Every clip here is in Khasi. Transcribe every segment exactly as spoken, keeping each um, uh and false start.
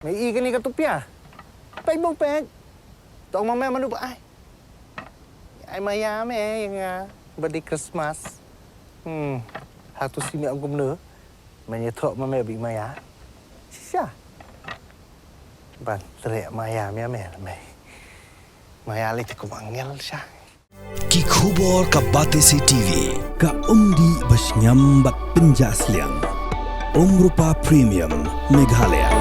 Me i kane ka tupia. Peit bong peit. Tong ma me manu ba ai. Ai maya me ïa nga. Ba dei Christmas. Hmm. Hatu si me ong kumno. Me ïathuh ma me ba i maya. Shisha. Ban treh maya me me me. Maya lei te kum angel sha. Ki khubor ka Batesi TV, ka umdih ba shngiam bad pynjah sliang. Umrupa Premium, Meghalaya.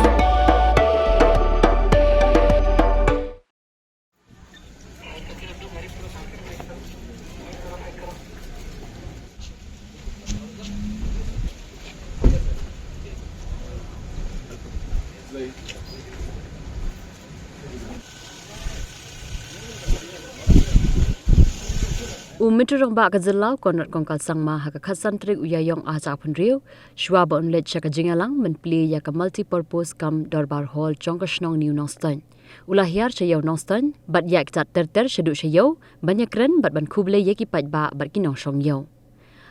U Myntri Rangbah ka jylla u Conrad Kongkal Sangma ha ka khatsan tarik u Ïaïong arhajar arphew hynriew, shuwa ba un leit sha ka jingïalang ban plie ïa ka multipurpose cum Dorbar Hall jong ka shnong New Nongstoiñ, u la hiar sha Ïew Nongstoiñ bad ïaid kjat ter ter shaduh sha ïew ban ïakren bad ban khublei ïa ki paidbah bad ki nongshong ïew.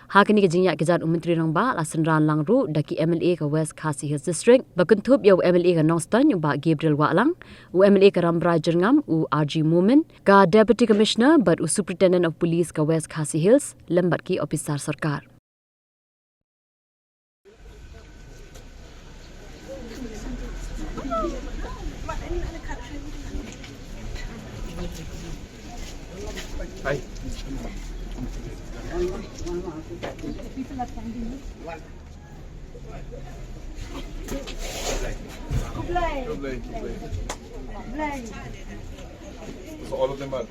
Ha kane ka jingïaid kjat u Myntri Rangbah la synran lang ruh da ki MLA ka West Khasi Hills District, ba kynthup ïa u MLA ka Nongstoiñ u Bah Gabriel Wahlang, u MLA ka Rambrai Jyrngam u R G Momin, ka Deputy Commissioner bad u Superintendent of Police ka West Khasi Hills, lem bad ki ophisar sorkar. So all of them are.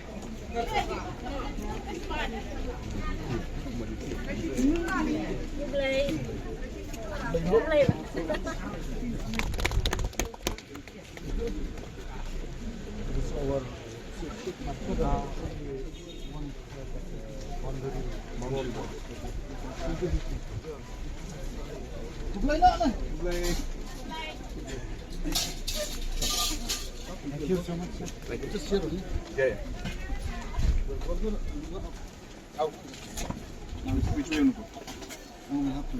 Thank you so much, sir. Thank you. Just here only. Yeah, yeah. Out. Now it's between. Now we have to.